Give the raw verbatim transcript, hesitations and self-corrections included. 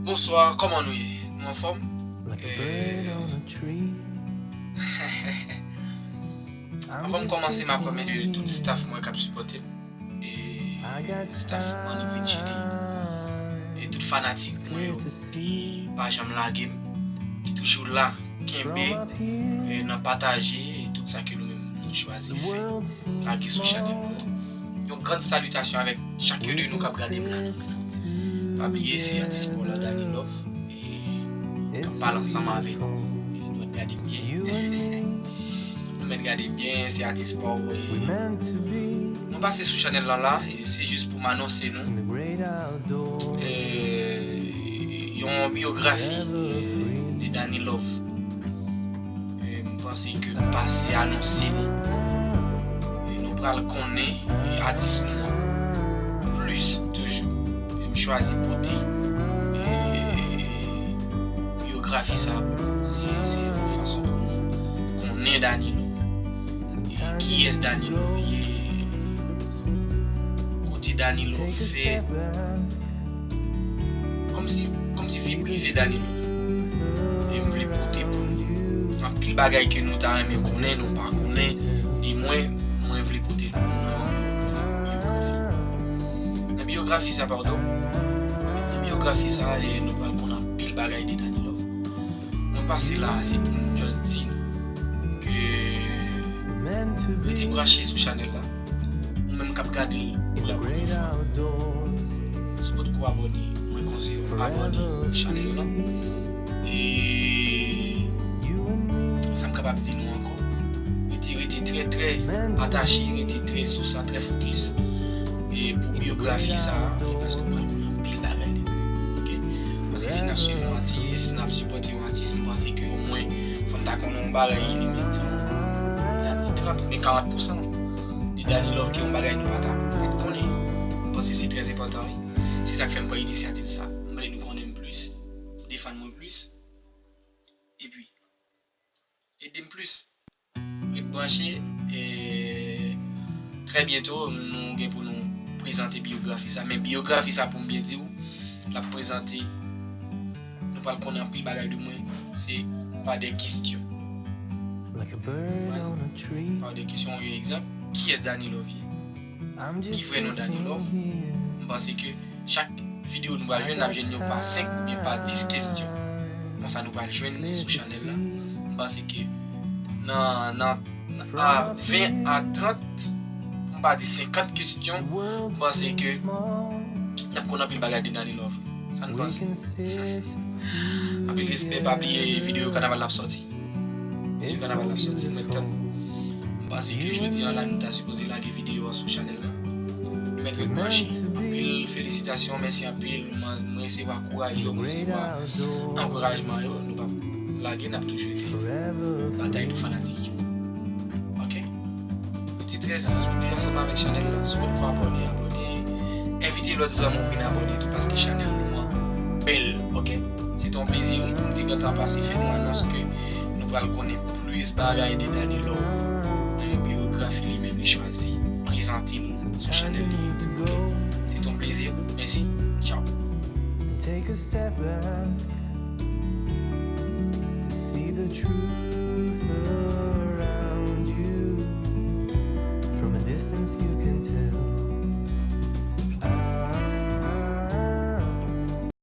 Bonswa, kòman nou ye? Nou anfòm? Eh, anvan m kòmanse, m ap remèsye tout staff mwen k ap sipòte m. E staff Money Vin Chili. E tout fanatik mwen yo ki pa janm lage m, ki toujou la, kenbe, e nan pataje, e tout sa ke nou menm nou chwazi fè, lage sou chanèl nou an. Yon grann salitasyon avèk chak youn de nou k ap gade m la nan moman. Pa bliye, se atis pa w la, Danny Love, e k ap pale ansanm avèk ou. E nou mèt gade m byen. Nou mèt gade m byen, se atis pa w, e nou pase sou chanèl lan la, e se jis pou m anonse nou, e, yon biyografi, e, de Danny Love. E m panse ke m pase anonse nou. E nou pral konnen, e, atis nou an plis toujou. E m chwazi pote, e, biyografi sa a pou nou. Se, se yon fason pou nou konnen Danny Love. E kiyès Danny Love ye? Kote Danny Love fèt? Kòmsi, kòmsi vi prive Danny Love. E m vle pote pou nou anpil bagay ke nou ta renmen konnen, nou pa konnen. Di mwen, mwen vle pote l pou nou nan yon biyografi, biyografi. Nan biyografi sa, padon. Nan biyografi sa, e nou pral konnen anpil bagay de Danny Love. Mwen pase la, se pou m just di nou ke rete branche sou chanèl la. Ou menm k ap gade l pou la premyè fwa, si w potko abòne, mwen konseye w abòne chanèl lan. E sa m kapab di nou ankò, rete, rete trè, trè atache, rete trè sou sa, trè fokis. E pou biyografi sa a, e paske w pral konnen anpil bagay de vre. Oke? Paske si n ap swiv yon atis, n ap sipòte yon atis, m panse ke omwen fò n ta konnen yon bagay, li mèt, ta di trant oubyen karant pousan de Danny Love, ki yon bagay nou pa ta, pa t konnen. M panse se trè enpòtan, wi. Se sa k fè m pran inisyativ sa. M vle nou konnen m plis, defann mwen plis, epi ede m plis. Ret branche, e trè byento, nou gen pou nou prezante biyografi sa. Men biyografi sa, pou m byen di w, l ap prezante, nou pral konnen anpil bagay de mwen, se pa de kesyon. Pa de kesyon, yon egzanp, kiyès Danny Love ye? Ki vrè non Danny Love? M panse ke chak videyo nou pral jwenn, n ap jwenn yo pa senk oubyen pa dis kesyon. Konsa nou pral jwenn li sou chanèl la. M panse ke nan, nan, a ven a trant, pou m pa di senkant kesyon, m panse ke n ap konn anpil bagay de Danny Love. Sa n panse? Anpil respè, pa bliye videyo kanaval la ap sòti. Videyo kanaval la ap sòti, mwen tann. M panse ke jodi an la, nou ta sipoze lage videyo an sou chanèl la. Mèt ret branche. Anpil felisitasyon, mèsi anpil. Mwen, mwen resevwa kouraj yo, mwen resevwa ankourajman yo. Nou p ap lage, n ap toujou ete batay pou fanatik yo. Oke? Rete trè soude ansanm avèk chanèl la. Si w potko abòne, abòne. Envite lòt zanmi w vin abòne tou, paske chanèl nou an bèl, oke? Se te yon plezi, wi, pou m te gentan pase fè nou anons ke nou pral konnen plis bagay de Danny Love nan yon biyografi li menm li chwazi prezante nou sou chanèl li. Oke? Se te yon plezi. Mèsi. Tchao. Take a step back to see the truth around you. From a distance, you can tell